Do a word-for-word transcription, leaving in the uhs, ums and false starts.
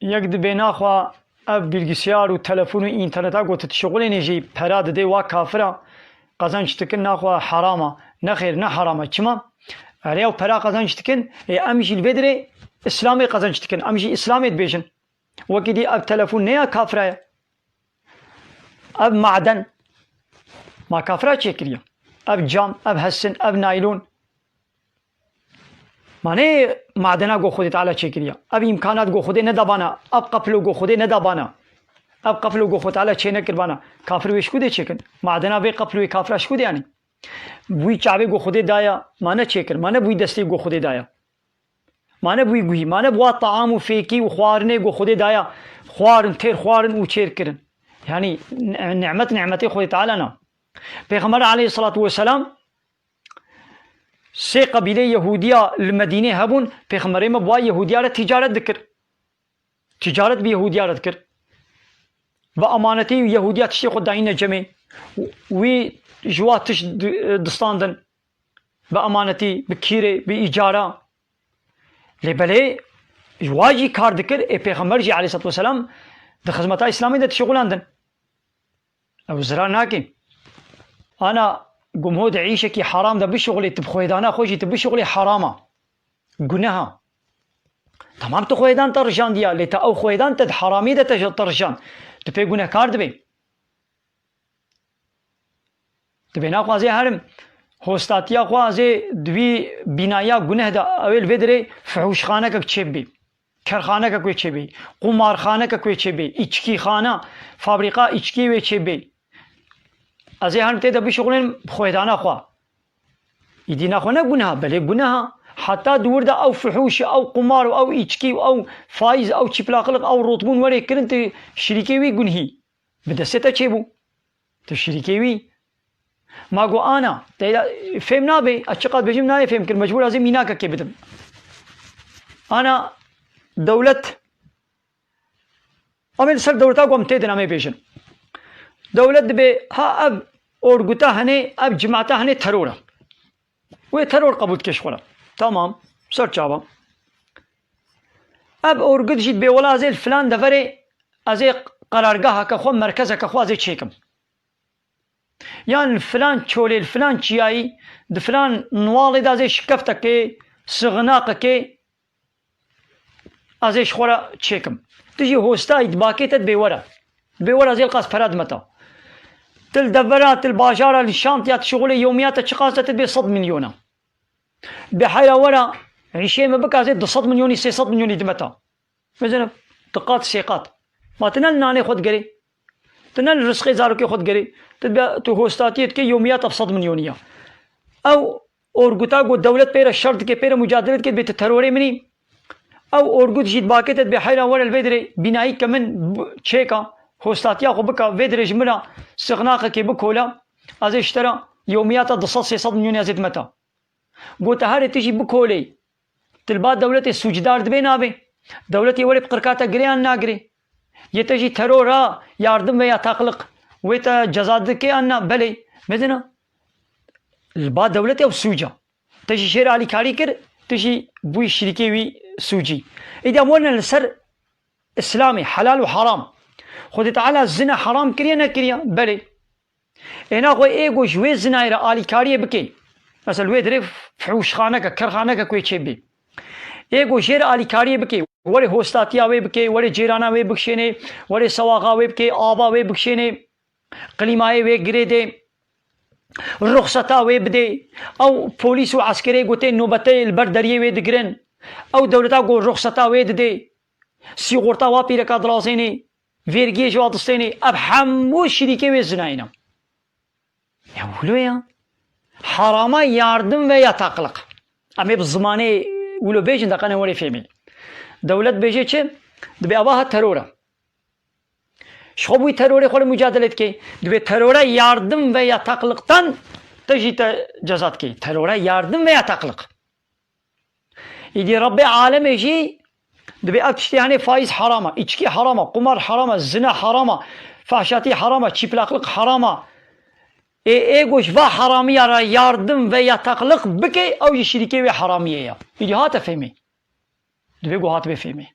Yek dibê naxwe ev bilgisayar û telefon û înterneta ku tu dişixulênê jî pera didê wa kafira, qezenc dikin naxwe herama. Nexêr, ne herama. Çima? Erê ew pera qezenc dikin, ê em jî li vê dirê Îslamê qezenc dikin. Em jî Îslamê dibêjin. Wekî dî ev telefon ne ya kafira ye. Ev maden ma kafira çêkiriye. Ev cam, ev hesin, ev naylon. Ma ne madena ku Xwedê Teala çêkiriye. Ev îmkanat ku Xwedê nedabana, ev qeflo ku Xwedê nedabana. Ev qeflo ku Xwedê Teala çênekirbana. Kafir wê ji ku dê çêkin? Madena vê qeflo wê kafira ji ku dê anî? Wî çavê ku Xwedê daya, ma ne çêkir, ma ne wî destê ku Xwedê daya. Ma ne bi wî guhî, ma ne bi wa taam û fêkî û xwarinê ku Xwedê daya, xwarin, têr xwarin û çêr kirin. Yanî ne-, nimet nimetê Xwedê Teala na. Pêxember aleyhisselatu vesselam sê qebîleyê Yehûdiya li Medînê hebûn, Pêxemberê me bi wa Yehûdiya re tîcaret dikir. Tîcaret bi Yehûdiya re dikir. Bi emanetî Yehûdiya tiştê xwe dayîne cemê. Wî ji wa tişt di-, distandin. Bi emanetî, bi kîrê, bi îcara. Lê belê ji wa jî kar dikir, ê Pêxember jî aleyhisselatu vesselam di xizmeta Îslamê de dişixulandin. Ew zirar nake. Ana gumho di îşekî heram de bişixulê, tu bi xwedana xwe jî tu bişixulê herama. Guneha. Tamam tu xwedan te rijandiya, lê te ew xwedan te di heramî de te ji te rijand. Tu pê gunehkar dibê. Dibê naxwazê herim. Hostatiya xwe azê di wî bînaya guneh de ew ê li vê dirê fihûşxanekek çêbibê. Kerxanekek wê çêbê. Qumarxanekek wê çêbê. Îçkîxana, fabrîqa îçkiyê wê çêbê. Ez ê herim tê de bişixulin bi xwedana xwe. Îdî naxwe ne guneha, belê guneha. Heta di wir de ew fihûş, ew qumar û ew îçkî û ew faiz, ew çîplaqiliq, ew rotbûn werê kirin, tu şirîkê wî gunhî. Bi destê te çêbû. Tu şirîkê wî. Ma got ana, te fêm nabe, ez çiqas bêjim nayê fêm kir, mecbûr ez ê mînakekê bidim. Ana dewlet, em ê li ser dewleta ku em tê din em ê bêjin. Dewlet dibê, ha ev orguta hene, ev cimata hene teror e. Wê teror qebûl dike ji xwe re. Tamam, ser çava. Ev orgut jî dibê wela ez ê li filan deverê, ez ê qerargaheke xwe, merkezeke xwe ez ê çêkim. Yan li filan çolê, li filan çiyayî, di filan niwalê de ez ê şikeftekê, sixinaqekê, ez ê ji xwe re çêkim. Tu jî hostayî di bakê te dibê were. Dibê were ez ê li qas pera dime te. Tu li devera, tu li bajara, li şantiya, tu şixulê yewmiya te çiqas e, tu dibê sed milyona. Dibê heyra were, îşê me bike, ez ê du sed milyonî, sê sed milyonî dime te. Mezin, tu qat, sê qat. Ma tu ne li nanê xwe digerê? Tu ne li rizqê zarokê xwe digerê? Tu dibe, tu hostatiyê dikê, yomiyata sed milyonî ya. Ew orguta ku dewlet pê re şer dike, pê re mucadele dike, dibê tu terorê min î. Ew orgut jî dibakê te dibê heyra were li vê dirê bînayî ke min b-, çêka, hostatiya xwe bika, vê dirê ji min re sixnaqekê bikola, ez ê ji te re yomiyata du sed sê sed milyonî ez ê dime te. Gote herê tu jî bikolê. Tu li ba dewletê sûcdar dibê nabê. Dewletê were bi qirka te girê an nagirê. Yê te jî terora yardim veya taqliq wê te ceza dike an na? Belê. Mezina. Li ba dewletê ew sûc e. Te jî jê re alîkarî kir, tu jî bûyî şirîkê wî sûcî. Îdî em werine li ser Îslamê, helal û haram. Xwedê Teala zina haram kiriye, nekiriye? Belê. Êna xwe ê ku ji wê zinayê re alîkariyê bike. Mesela wê dirê fihûşxaneke, kerxaneke ku wê çêbê. Ê ku jê re alîkariyê bike, werê hostatiya wê bike, werê cêrana wê bikişênê, werê sewaxa wê bike, ava wê bikişênê, klîmayê wê girê dê, ruxseta wê bidê. Ew polîs û eskerê ku tê nobeteyê li ber deriyê wê digirin. Ew dewleta ku ruxseta wê didê. Sîxorta wa pîreka dilazênê, vergiyê ji wa distênê, ev hemû şirîkê wê zinayê ne. Ya wilo ya. Harama yardim ve yataklık. Em ê bi zimanê wilo bêjin, deqene werê fêmê. Dewlet bêje çi? Dibê ava ha teror e. Ji xwe bûyî terorê xwe li mucadele dike. Dibê terora yardim ve yataklıktan te jî te ceza dike. Terora yardim ve yataklık. Îdî Rebbê alemê jî dibê ev tiştê hene, faiz haram e, îçkî haram e, qumar haram e, zina haram e, fahşatî haram e, çîplaqlik haram e. Ê, ê ku ji va haramiya re yardim ve yataklik bike, ew jî şirîkê wê haramiyê ye. Îdî hate fêmê. Dibê ku hatibê fêmê.